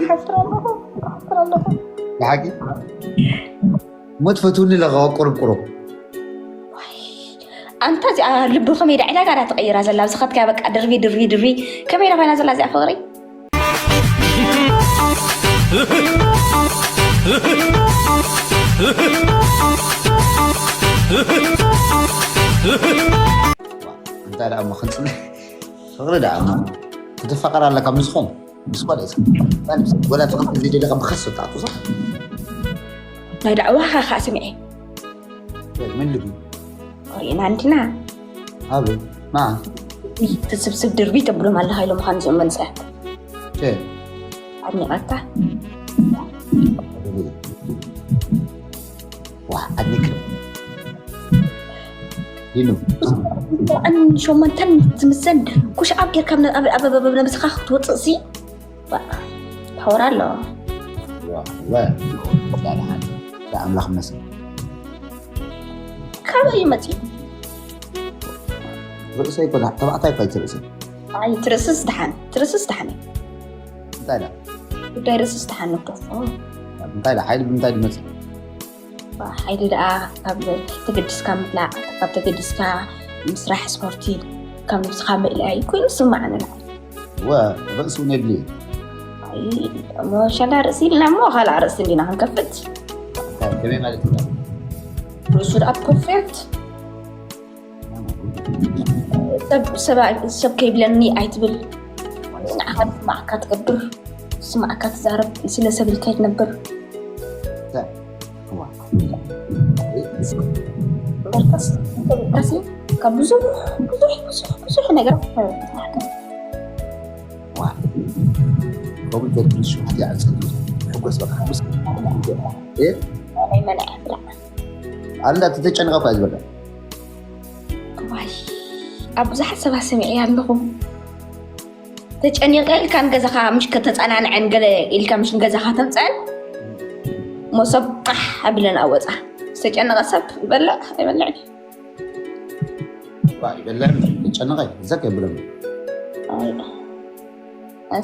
ሓፍር ኣለኹ፣ ሓፍር ኣለኹ። ብሓቂ ሞት ፈትውኒ ለኻ ቁሩብ ቁሩብ። ኣንታ እዚኣ ልቢ ከመይ ዳ ዕዳጋ ዳ ተቐይራ ዘላ ኣብዚ ኸትካ በቃ ድርቢ ድርቢ ድርቢ ከመይ ዳ ኮይና ዘላ እዚኣ ፍቕሪ። እንታይ ደኣ እሞ ክንፅልእ ፍቕሪ ደኣ እሞ ክትፋቐር ኣለካ ምስ ዝኾነ ምስ ጓል እያ ወላ ፍቕሪ ዘይደለካ ብኸስ ወጣዕቱ ናይ ዳዕዋ ኻኻ ስምዒ ምን ልቢ ሪእና እንዲና ኣብ ማ ትስብስብ ድርቢ ተብሎም ኣለኻ ኢሎም ኻን እዚኦም መንሰያት ሸ ኣድኒቐካ ዋ ኣድኒክ ይኑ ን ሸሞንተን ዝምዘን ኩሽ ኣብ ጌርካ ነብስኻ ክትወፅእ ሲ ፓወር ኣለዎ ኣምላኽ መስል ካበይ እዩ መፅኡ ርእሰ ይኮና ተባዕታይ እኳ ይትርእሰ ኣይ ትርእስስ ድሓን ትርእስስ ድሓን እዩ እንታይ ዳ ጉዳይ ርእስስ ድሓን ንክተፍኦ እንታይ ዳ ሓይሊ ብምንታይ ድመፅእ ሓይሊ ደኣ ካብ ተገዲስካ ምብላዕ ካብ ተገዲስካ ምስራሕ ስፖርቲ ካብ ነብስኻ ምእላይ ኮይኑ ስማዕ ንላዕሊ ወ ርእሲ እውን የድልዩ ሸላ ርእሲ ኢልና እሞ ካልእ ርእሲ እንዲና ክንከፍት ከመይ ማለት እዩ ርእሱ ደኣ ፐርፌክት ሰብ ከይብለኒ ኣይትብል ንዓኻ ስማዕካ ትገብር ስማዕካ ትዛረብ ስለ ሰብ ኢልካ ትነብር በርካስ ካብ ብዙሕ ብዙሕ ብዙሕ ብዙሕ ነገራት ከምኡ ተድሪ ሽውሓት ይዓፀሉ ሕጎስ በቃ ምስ ናይ መናያ ብላ ኣላ ተጨንቐ እኳ ዝበለ ዋይ ኣብ ብዙሓት ሰባት ሰሚዐ ኣለኹ ተጨኒቀ ኢልካ ንገዛኻ ምሽ ከተፀናንዐን ገለ ኢልካ ምሽ ንገዛኻ ተምፀአን ሞሰብ ቃሕ ኣቢለን ኣወፃ ዝተጨነቀ ሰብ ይበልዕ ኣይበልዕን ይበልዕ ጨነቀ ዘከ ይብለ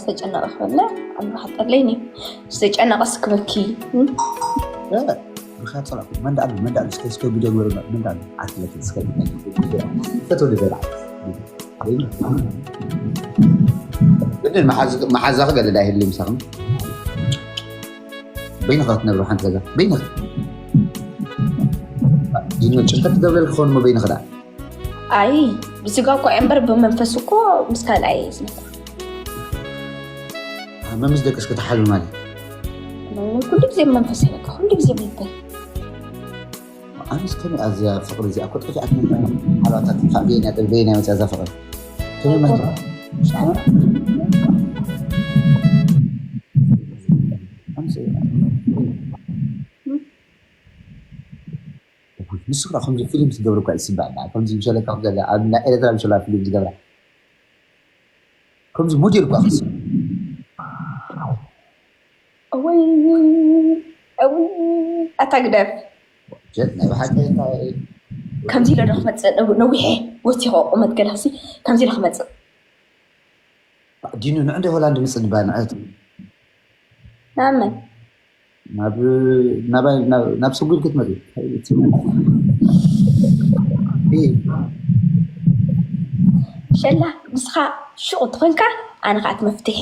ዝተጨነቀ ክበልዕ ኣባሓጠለይኒ ዝተጨነቀ ስክበኪ ብካ ፀላ መንዳሉ መንዳሉ እስከ እስከ ቪዲዮ ግበሩ መንዳሉ ዓትለት እስከ ፈተው ልበላ ግን መሓዛኺ ገለ ዳይህሉ ምሳኹም በይንኻ ክትነብሩ ሓንቲ ገዛ በይንኻ ዲኖ ጭንቀት ትገብረል ክኸውን ሞ በይንኻ ዳ ኣይ ብስጋ እኮ እምበር ብመንፈስ እኮ ምስ ካልኣይ ስነታ መምስ ደቅስ ክትሓሉ ማለት ኩሉ ግዜ መንፈስ ይበቃ ኩሉ ግዜ መንፈስ ኣነስ ከመይ ኣዝያ ፍቕሪ እዚኣ እኮ ጠፊኣት ሓላታ ትንፋዕ በየና ጥል በየና ይወፅያ እዛ ፍቕሪ ከመይ ማለት ንሱ ከዓ ከምዚ ፊልም ዝገብር እኳ ይስባዕ ከምዚ ምሸለካ ዘላ ኣብ ናይ ኤርትራ ምሸላ ፊልም ዝገብራ ከምዚ ሞዴል እኳ ክስ እውይ እውይ ኣታ ግደፍ ጀት ናይ ብሓቂ እንታይ ከምዚ ኢለ ዶ ክመፅእ ነዊሐ ወሲኸ ቁመት ገለ ክሲ ከምዚ ኢለ ክመፅእ ዲኑ ንዕንደ ሆላንድ ምፅእ ንባ ንዕት ናመን ናብ ናባይ ናብ- ናብ ስጉል ክትመፁ ሸላ ንስኻ ሽቁ ትኾንካ ኣነ ከዓ እቲ መፍትሐ